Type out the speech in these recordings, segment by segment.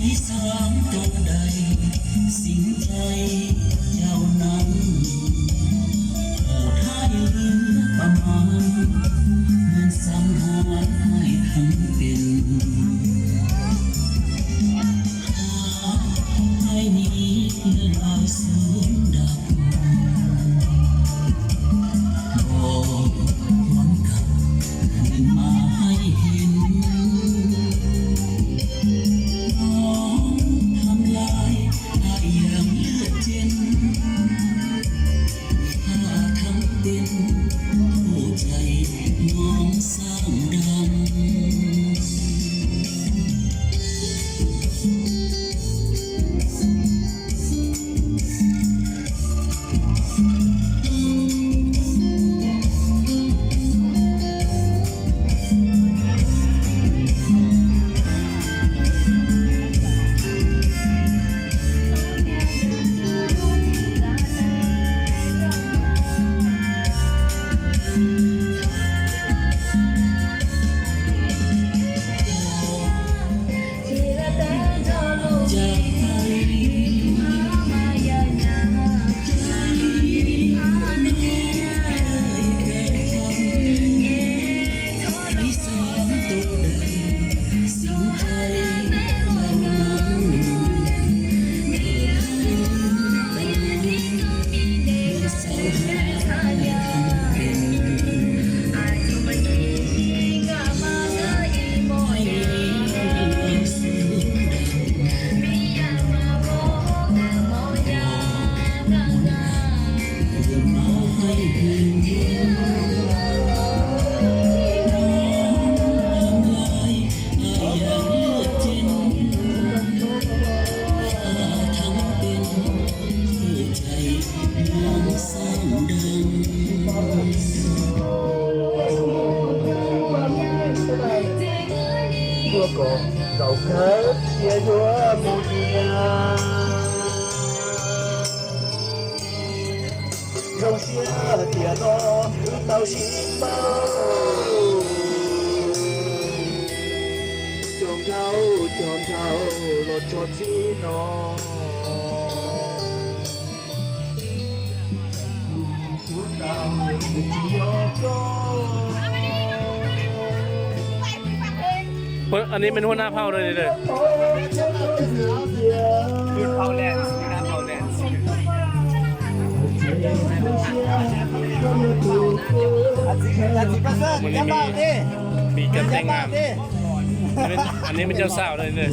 ປີສາມໂຕໃດ ສິ້ງໃຈເຈົ້ານັ້ນ ໂຫດຮ້າຍເຫຼືອປະມານ ມັນສັງຫານໃຫ້ທັງເປັນ ໃຫ້ໜີເລື່ອງລາຍສູນດັບ ບໍ່ຄວນກັບຄືນມາໃຫ້ເຫັນ ນ້ອງທຳລາຍອ້າຍຢ່າງເລືອດເຢັນ ພາທັງເຕັ້ນ ຫົວໃຈນ້ອງສ້າງດັງ. ເອີ ອັນນີ້ແມ່ນຫົວໜ້າເຜົ່າເດີນີ້ເດີ ເຜົ່າແລນ ຫົວໜ້າເຜົ່າແລນ ມື້ນີ້ມີ ມີຈັດແຕ່ງງານ. ອັນນີ້ແມ່ນເຈົ້າສາວເດີນີ້ເດີ.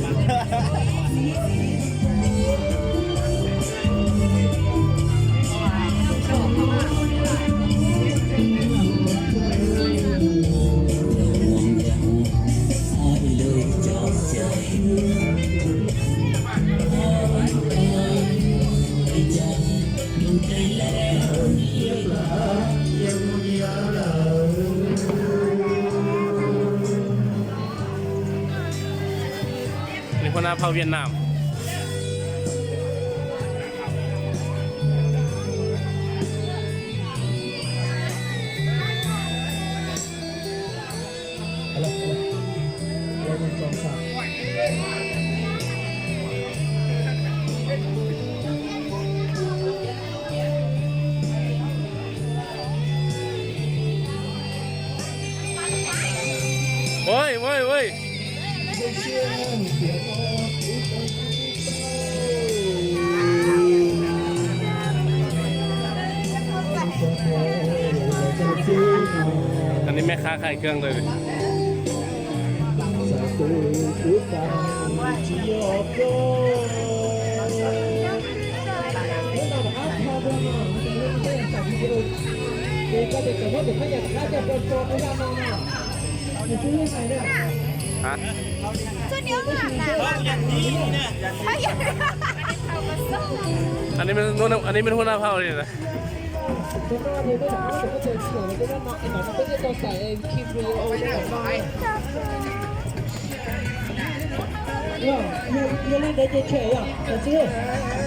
ນີ້ຫົວໜ້າເຜົ່າຫວຽດນາມ. ໂອ້ຍ ໂອ້ຍ ໂອ້ຍ. ອັນນີ້ແມ່ຄ້າຂາຍເຄື່ອງເລີຍ. ຮະ? ອັນນີ້ແມ່ນຫົວໜ້າ ອັນນີ້ແມ່ນຫົວໜ້າເຜົ່ານີ້ນະ. ເອີ ຢູ່ ຢູ່ ຢູ່ ຢູ່ ເດີ ເດີ ເດີ.